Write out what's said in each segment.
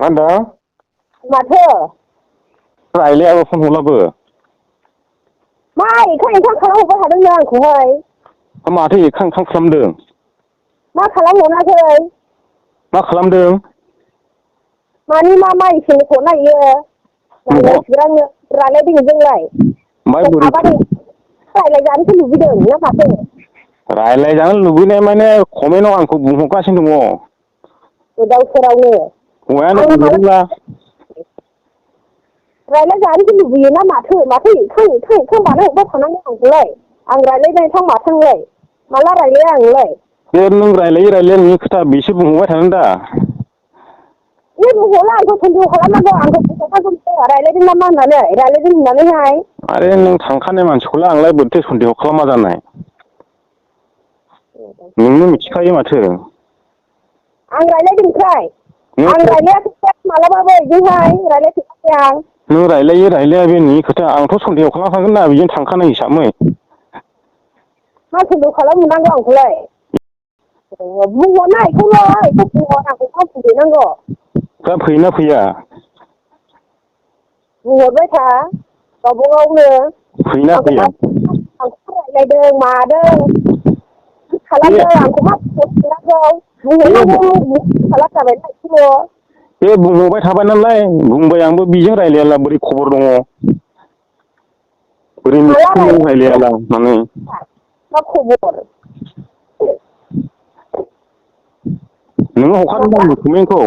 मा होनदों? माथो? रायलायाबो फन हरलाबो। मा एखां एखां खालामहरबाय थादोंनो आंखौहाय। माथो एखां एखां खालामदों? मा खालामहराखै? मा खालामदों? मानि मा इसोरनो हरनो इयो नायनांसिगोन आङो रायलायदों जोंलाय। ओमफ्राय बोरैथो रायलाय जानोसो लुबैदों ना माथो? रायलायजानो लुबैनाय माने कमेन्टआव आंखौ बुंहरगासिनो दङ। गोदाव सोरावनो हौवायानो आंनो माला बुंहरोब्ला रायलाय जानोसो लुबैयो ना माथो एखां बानायहरबाय थानांगौ आंखौलाय। आं रायलायनायनिथां माथां नोंलाय माला रायलाया आंलाय? बे नों रायलायै रायलाया नोंनि खोथा बेसो बुंहरबाय थादों दा। बे बुंहरला आंखौ सन्देह खालामनांगौ आंखौ बुंहरखागोन रायलायदों नामा होननानै रायलायदों होननानैहाय। आरे नों थांखानाय मानसिखौलाय आंलाय बोरैथो सन्देह खालामा जानाय। नोंनो मिथिखायो माथो। आं रायलायदों ओमफ्राय नों आं रायलायाखै मालाबाबो इजोंहाय रायलायफेराखै आं। नों रायलायो रायलाया बे नोंनि खोथा आंथ' सन्देह खालामखागोन ना बेजों थांखानाय हिसाबै। मा सन्देह खालामहरनांगौ आंखौलाय? बुंहरनाय इखौल' बुंहर आंखौ मा बुंदेरनांगौ। दा फैयोना फैया? बुंहरबाय था गावबा गावनो फैयोना आंखौ फैया मा रायलायदों मादों बे खालामदों आंखौ मा बे बुंहरनांगौ खालाम जाबायना एसेल'। बे बुंहरबाय थाबाय नालाय बुंबाय आंबो बिजों रायलायाला बोरै खबर दङ। बोरै माला मिथिगोन नों रायलायखो रायलायाला होननानै। मा खबर? नोंनो हरखादों दा कमेन्टखौ।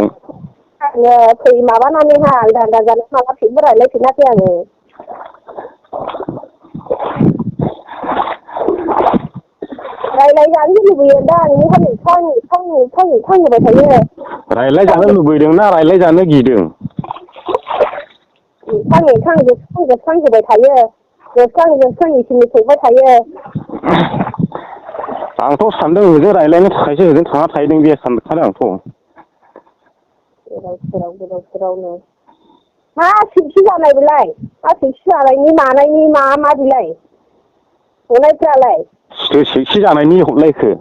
आङो फै माबानानैहाय आलदा आलदा जानाय मालासेबो रायलायफेराखै आङो। रायलाय जानोसो लुबैयो दा नोंनिखौनो एखां होबाय थायो। रायलायजानो लुबैदों ना रायलायजानो गिदों? एखां जोबस्रां होबाय थायो जोबस्रां इसोरनो सौबाय थायो। आंथ' सानदों ओजों रायलायनो थाखायसो ओजों थाङा थाहैदों बे सानखादों आंथ'। गोदाव सोरावनो मा सिंखि जानाय बेलाय मा सिंखि जानायनि मानायनि मा बेलाय हरनायफ्रालाय? सोर सिंखि जानायनि हरलायखो?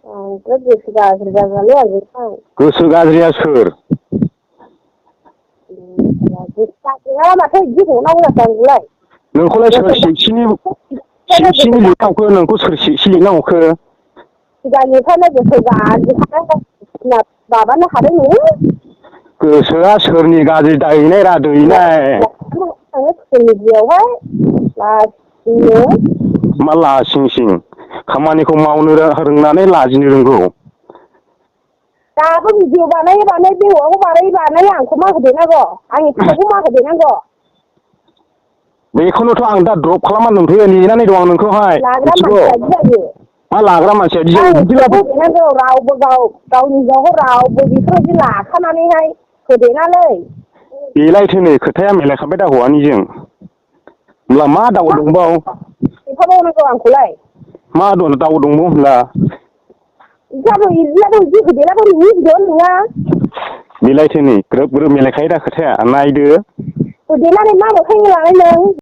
नोगोद गोसो गाज्रि जाथारबायलै आं नोंजोंहाय। गोसो गाज्रिया सोर? गोसो गाज्रि नङा माथो बिदि हरनांगौ जाखो आंनोलाय? नोंखौलाय सोर सिंखिनि लिंना हरखो नोंखौ सोर सिंखि लिंना हरखो? सिगांनिफ्रायनो गोसो गाज्रिखाय माबानो हादों नोङो। गोसोआ सोरनि गाज्रि दैनाय रा दैनाय। ससियेल मिडियाआवहाय लासिंनो। मा लासिं सिं खामानिखौ मावनो रोंनानै लाजिनो रोंगौ। दाबो भिडिअ बानायै बानायै बे हौवाखौ बानायै आंखौ मा होदेरनांगौ आंनि फट'खौ मा होदेरनांगौ? बेखौनोथ' आं दा द्रप खालामना दंथ'यो नेनानै दं आं नोंखौहाय लाग्रा मिथिगौ। मानसिया बिदि जायो मा लाग्रा मानसिया आंनि बिदिलाय होदेरनांगौ रावबो गावनि हिनजावखौ रावबो बेफोरबायदि लाखानानैहाय होदेरनानै बेलायथो नै खोथाया मिलायखाबाय दा हौवानिजों होमब्ला मा दावराव दंबाव? खिन्थाबावनांगौ आंखौलाय? मा दावराव दंबाव होनब्ला? बिदि होदेराबा नोंनि भिडिअआनो नङा। बेलायथो नै ग्रोब ग्रोब मिलायखायो दा खोथाया नायदो। होदेरनानै मा मोखांनि लानाय नों?